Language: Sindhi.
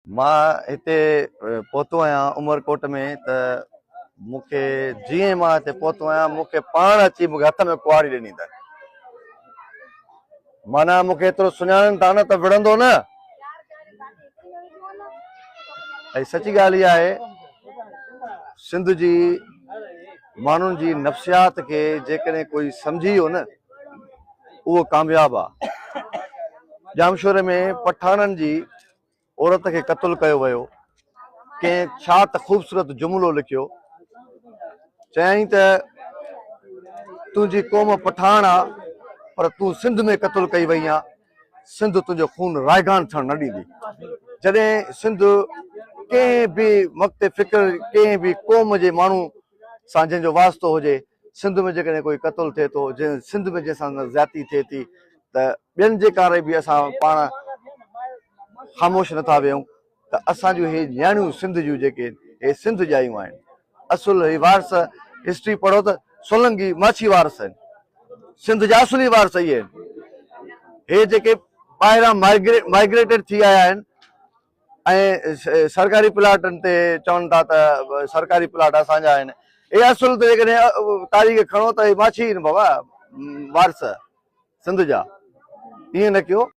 مان هتي پهتو آهيان عمرڪوٽ ۾ ته مون کي جيئن مان هتي پهتو آهيان مون کي پاڻ اچي مون کي هٿ ۾ ڪهاڙي ڏني اٿن. معنيٰ مون کي ايترو سڃاڻن ٿا نه ته وڙهندو نه. ۽ سچي ڳالهه اها آهي سنڌ جي ماڻهن جي نفسيات کي جيڪڏهن ڪوئي سمجهي ويو نه اهو ڪامياب آ. ڄامشوري ۾ پٺاڻن جي عورت کي قتل ڪيو ويو. ڪنهن ڇا ته خوبصورت جملو لکيو. چيائين ته تنهنجي قوم پٺاڻ آ پر تون سنڌ ۾ قتل ڪئي وئي آن، سنڌ تنهنجو خون رائگان ٿيڻ نه ڏيندي. جڏهن سنڌ ڪنهن به مڪتب فڪر ڪنهن به قوم جي ماڻهو سان جنهن جو واسطو هجي سنڌ ۾ جيڪڏهن ڪوئي قتل ٿئي ٿو، جنهن سنڌ ۾ جنهن سان زيادتي ٿئي ٿي ته ٻين جي ڪاري به اسان پاڻ خاموش نٿا ويهون ته اسان جون هي نياڻيون سنڌ جون جيڪي هي سنڌ ڄايون آهن اصل هي وارث هسٽري پڙهو ته سولنگي ماڇي وارث آهن سنڌ جا اصلي وارث اهي آهن هي جيڪي ٻاهران مائگريٽيڊ ٿي آيا آهن ۽ سرڪاري پلاٽن تي چون ٿا ته سرڪاري پلاٽ اسان جا آهن اهي اصل ته جيڪڏهن تاريخ کڻو ته هي ماڇي آهن بابا وارث سنڌ جا ائين نه ڪيو.